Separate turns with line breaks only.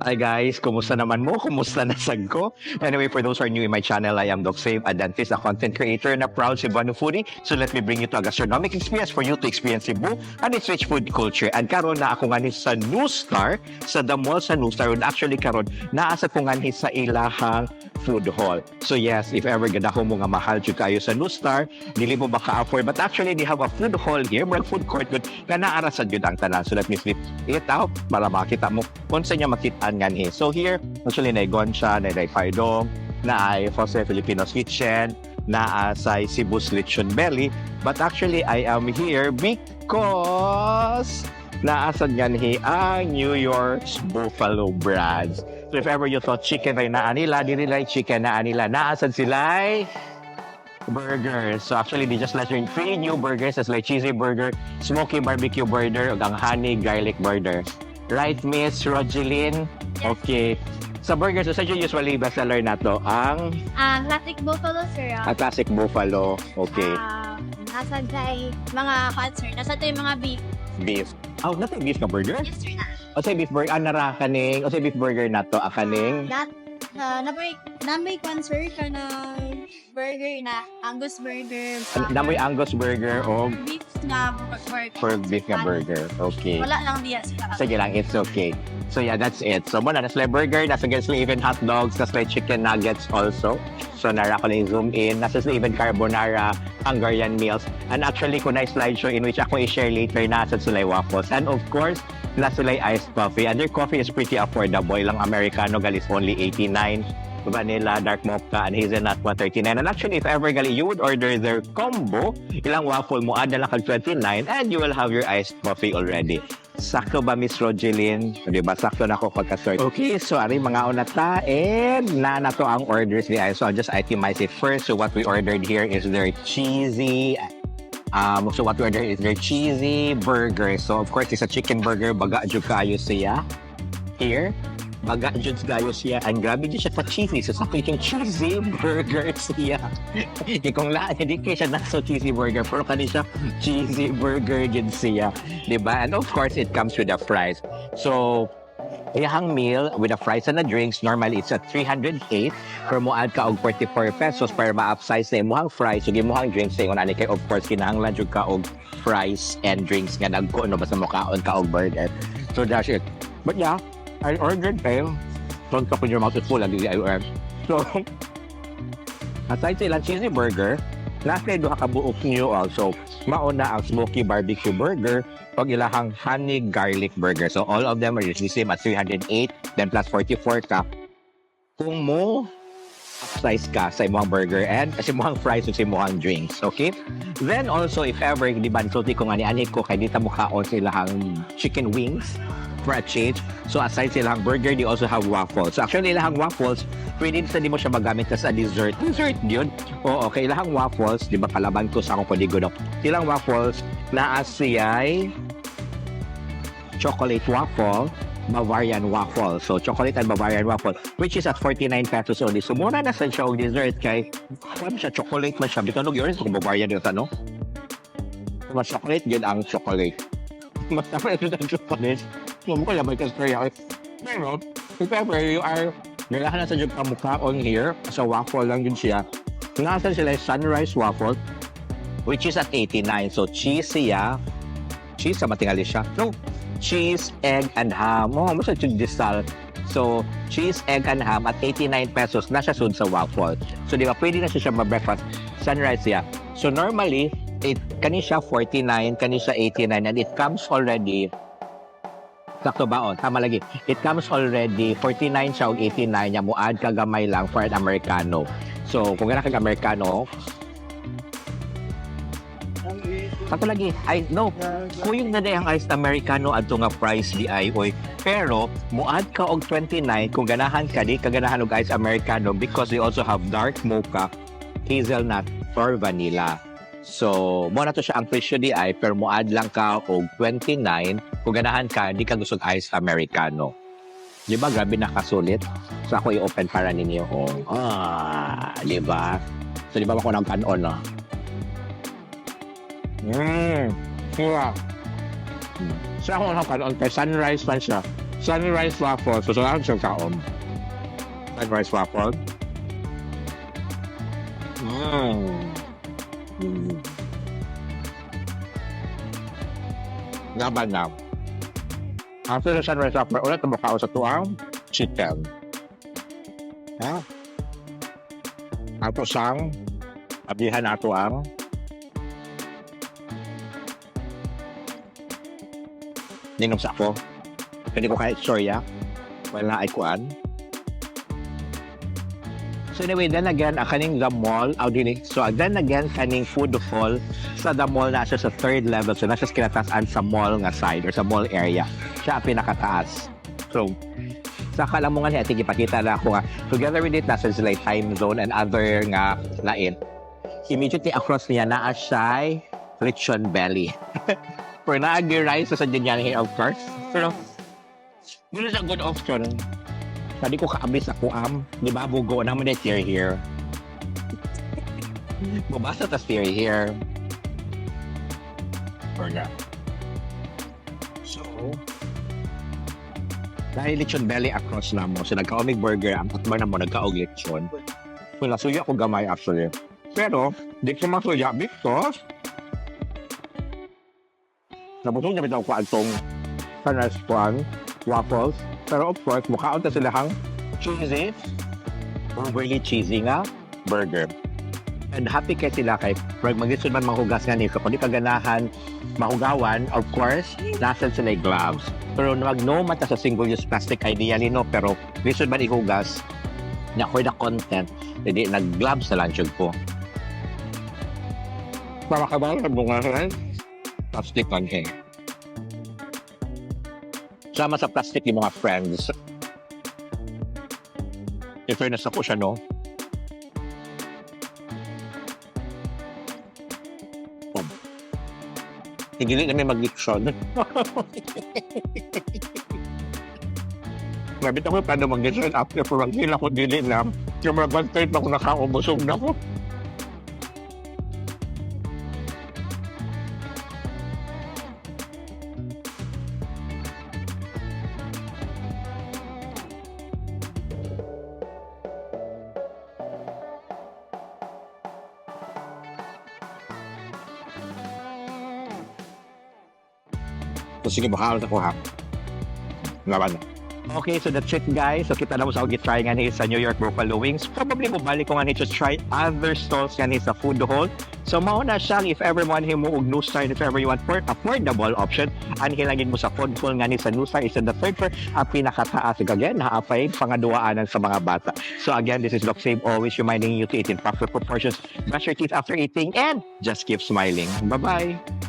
Hi guys, kumusta naman mo? Kumusta na sad ko? Anyway, for those who are new in my channel, I am Doc Save, a dentist, a content creator, and a proud Cebuano foodie. So let me bring you to a gastronomic experience for you to experience Cebu and its rich food culture. And karon naa ko nganhi sa New Star, sa The Mall sa New Star, and actually karon naa sa ko nganhi sa ilahang food hall. So yes, if ever ganahan mo nga mahal jud kayo sa New Star, dili mo maka-afford. But actually, they have a food hall here, murag food court gud, nga naa ra sad jud ang tanan. So let me flip it out para makita mo kung unsa niya makitaan nganhi. So here, actually naay Gongcha, naay Paidong, naay Jose Filipino's Kitchen, naa sa Cebu's Lechon Belly. But actually, I am here because naa sad nganhi ang New York's Buffalo Branch. So if ever you thought chicken ay naa nila, dili lang chicken naa nila. Naa sad sila burgers. So actually, they just launched three new burgers as like cheesy burger, smoky barbecue burger, ug ang honey garlic burger. Right, Miss Rogeline? Okay. Sa burgers, so sa usually bestseller na to ang
Ah, classic buffalo, sir.
Ang classic buffalo. Okay.
Ah, nasa kay mga kwan, sir. Nasa to yung mga beef.
Beef. Oh, naa tay beef nga burger?
Yes, sir. Na.
O say beef burger, ah, nara kaning, o say beef burger na to, ah, kaning
That, namay kwan, sir, kanang burger na Angus burger.
Namoy Angus burger o
beef nga burger.
For beef nga burger. Okay.
Wala lang diya sila.
Sige lang, it's okay. So yeah, that's it. So mao na, nasa burger, nasa sila even hot dogs, nasa chicken nuggets also. So nara ko na zoom in, nasa sila even carbonara, Hungarian meals. And actually, kung na slideshow in which ako i-share later, nasa sila waffles. And of course, nasa sila iced coffee. And their coffee is pretty affordable. Ilang Americano gali is only 89, vanilla, dark mocha, and hazelnut 139. And actually, if ever gali, you would order their combo, ilang waffle mo, add na lang kag 29, and you will have your iced coffee already. Sakto ba, Miss Rogeline? Di ba? Sakto na ako pagka-sort. Okay, so ari mga una ta, and na na to ang orders ni. So I'll just itemize it first. So what we ordered here is their cheesy so what we ordered is their cheesy burger. So of course, it's a chicken burger. Baga jud kayo siya. Here, baga jud kayo siya. And grabe jud siya pa cheesy. So sakto yung cheesy burger siya. Di kung lahat, hindi kay siya not so cheesy burger. Pero kani siya, cheesy burger jud siya. Diba? And of course, it comes with the fries. So, iyahang meal with the fries and the drinks, normally it's at 308. Pero mo add ka og 44 pesos para ma-upsize na imong fries ug imong drinks. Ingon ani kay of course kinahanglan jud ka og fries and drinks nga nagko no basta mokaon ka og burger. So that's it. But yeah, I ordered kayo. Don't talk when your mouth is full, lagi I order. So, aside sa ilang cheesy burger, nasa duha ka buok new also. Mauna ang smoky barbecue burger ug ilahang honey garlic burger. So all of them are usually same at 308, then plus 44 ka kung mo upsize ka sa imong burger and sa imong fries ug sa imong drinks, okay? Then also, if ever, di ba, sulti ko nga ni ani ko, kay di ta mukaon sa ilahang chicken wings for a change. So aside sa ilang burger, they also have waffles. So actually, ilahang waffles, pwede sa di mo siya magamit as a dessert. Dessert yun. Oo, okay. Ilahang waffles, di ba, kalaban ko sa akong kodigo, no? Ilang waffles, naa siya'y chocolate waffle, Bavarian waffle. So, chocolate and Bavarian waffle, which is at 49 pesos only. So, mura na sad siya og dessert kay, kuan siya, chocolate man siya. Bitaw no, yun, kung Bavarian yun, ano? Mas chocolate, yun ang chocolate. Mas dapat ito ang chocolate. So, mo kaya may kasturya. Pero, if ever you are, ganahan na sa jud kamukaon here, sa waffle lang yun siya. Nasa sila sunrise waffle, which is at 89. So, cheese siya. Cheese sa matingali siya. No, cheese, egg, and ham. Oh, mas siya disal. So, cheese, egg, and ham at 89 pesos na siya sud sa waffle. So, di ba, pwede na siya ma-breakfast. Sunrise siya. So, normally, it, kani siya 49, kani siya 89, and it comes already. Sakto ba? Oh, tama lagi. It comes already, 49 siya og 89 niya. Mo add ka gamay lang for an Americano. So, kung gana kag Americano, sakto lagi. Ay, no. Kuyog na ang iced Americano adto nga price di ay oy. Pero mo-add ka og 29 kung ganahan ka di ka ganahan og iced Americano because they also have dark mocha, hazelnut, or vanilla. So, mo na to siya ang presyo di ay pero mo-add lang ka og 29 kung ganahan ka di ka gusto og iced Americano. Di ba grabe nakasulit? So ako i-open para ninyo. Oh. Ah, di ba? So di ba ako ng kanon, no? Yeah. So ako ng kanon kay sunrise man siya. Sunrise waffle. So, saan siya kaon? Sunrise waffle. Laban na. After the sunrise waffle, ulit mukha sa tuang chicken. Ha? Ato sang abihan ato ang ninom sa ako. Pwede ko kahit storya. Wala ay kuan. So anyway, then again, ang kaning The Mall, aw dili. So then again, kaning food hall sa The Mall na siya sa third level. So nasa kinatasan sa mall nga side or sa mall area. Siya ang pinakataas. So, sa kalamungan niya, ipakita na ako nga, together with it, nasa sila time zone and other nga lain. Immediately across niya, naa siya lechon belly. For naagi rice sa ganyan here, of course. Pero, yun is a good option. Sabi ko kaabis ako am, di ba bugo naman na tear here. Mabasa tas tear here. Burger. So, dahil lechon belly across na mo, so nagkaomig burger, ang atman na mo, nagkaog lechon. So, nasuya ko gamay actually. Pero, di ko masuya because nabusog na bitaw ko atong sunrise kuan, waffles. Pero of course, mukhaon ta sila hang cheesy, overly cheesy nga burger. And happy kay sila kay pag maglisod man manghugas nga ni kung di ka ganahan mahugawan, of course, nasa sila yung gloves. Pero wag no mata sa single-use plastic ideally no, pero lisod man ihugas na for the content, hindi nag-gloves na lang jud ko. Para ka ba bunga rin? Plastic on here. Sama sa plastic yung mga friends. In fairness ako siya, no? Oh. Hindi namin mag-lechon. Grabe ako paano mag-lechon after for mag ako dili na. Yung mga one third pa ako nakaubosog na ako. So sige, baka ako ha. Laban na. Okay, so that's it, guys. So kita na mo sa akong try nga ni sa New York Buffalo Wings. Probably mo balik ko nga ni to try other stalls nga ni sa food hall. So mao na siya if ever mo mo og NUSTAR, if ever you want for affordable option, anhi lang mo sa food hall nga ni sa NUSTAR is in the third floor, ang pinakataas. Again, naapay pangaduaanan sa mga bata. So again, this is Doc Save, always reminding you to eat in proper proportions, brush your teeth after eating, and just keep smiling. Bye-bye!